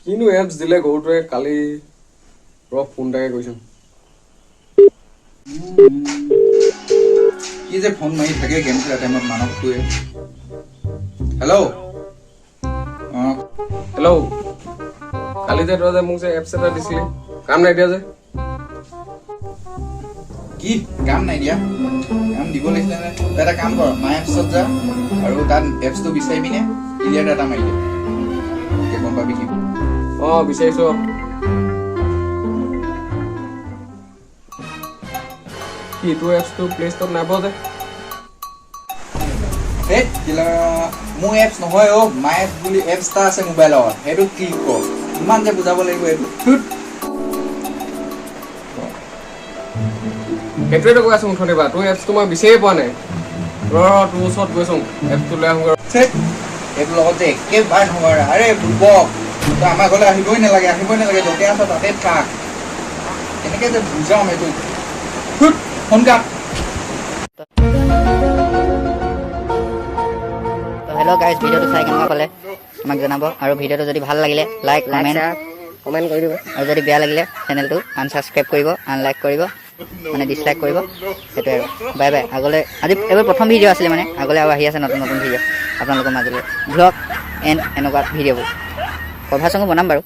কিনো এপছ দিলে গৰুটোৱে কালি। ৰ, ফোন এটাকে কৰিছোঁ। কি যে ফোন মাৰি থাকে গেম খেলা টাইমত মানৱটোৱে। হেল্ল', অঁ। হেল্ল', কালি যে তই যে মোক যে এপছ এটা দিছিলি, কাম নাই দিয়া যে? কি কাম নাই দিয়া? কাম দিব লাগিছিলে নে? তই এটা কাম কৰ, মাই এপছত যা আৰু তাত এপছটো বিচাৰি পিনে ক্লিয়াৰ ডাটা মাৰি দে। তেতিয়া গম পাবি কি। অঁ, বিচাৰিছোঁ। কি তোৰ এপছটো প্লে ষ্ট'ৰত নাই পোৱা যে? হেই কিলা, মোৰ এপছ নহয় অ'। মাই এপছ বুলি এপছ এটা আছে মোবাইলত, সেইটোত ক্লিক কৰ। ইমান যে বুজাব লাগিব এইটো, ধুত। সেইটোৱেতো কৈ আছোঁ মুঠতে বা তোৰ এপছটো মই বিচাৰিয়ে পোৱা নাই। ৰ ৰ, তোৰ ওচৰত গৈছোঁ, এপছটো লৈ আহোঁগৈ। ধেৎ, এইটোৰ লগত যে একেবাৰে নহয়। আৰে বুৰ্বক, তই আমাৰ ঘৰলৈ আহিবই নালাগে, আহিবই নালাগে। য'তে আছ তাতে থাক। কেনেকে যে বুজাম এইটোক। ধুত, ফোন কাট। তো হেল্ল' গাইজ, ভিডিঅ'টো চাই কেনেকুৱা পালে আমাক জনাব আৰু ভিডিঅ'টো যদি ভাল লাগিলে লাইক, কমেণ্ট কমেণ্ট কৰি দিব। আৰু যদি বেয়া লাগিলে চেনেলটো আনছাবস্ক্ৰাইব কৰিব, আনলাইক কৰিব, মানে ডিছলাইক কৰিব। সেইটোৱে আৰু বাই বাই। আগলৈ আজি এইবাৰ প্ৰথম ভিডিঅ' আছিলে, মানে আগলৈ আৰু আহি আছে নতুন নতুন ভিডিঅ' আপোনালোকৰ মাজলৈ, ভ্লগ এণ্ড এনেকুৱা ভিডিঅ'বোৰ, কভাৰ চঙো বনাম বাৰু।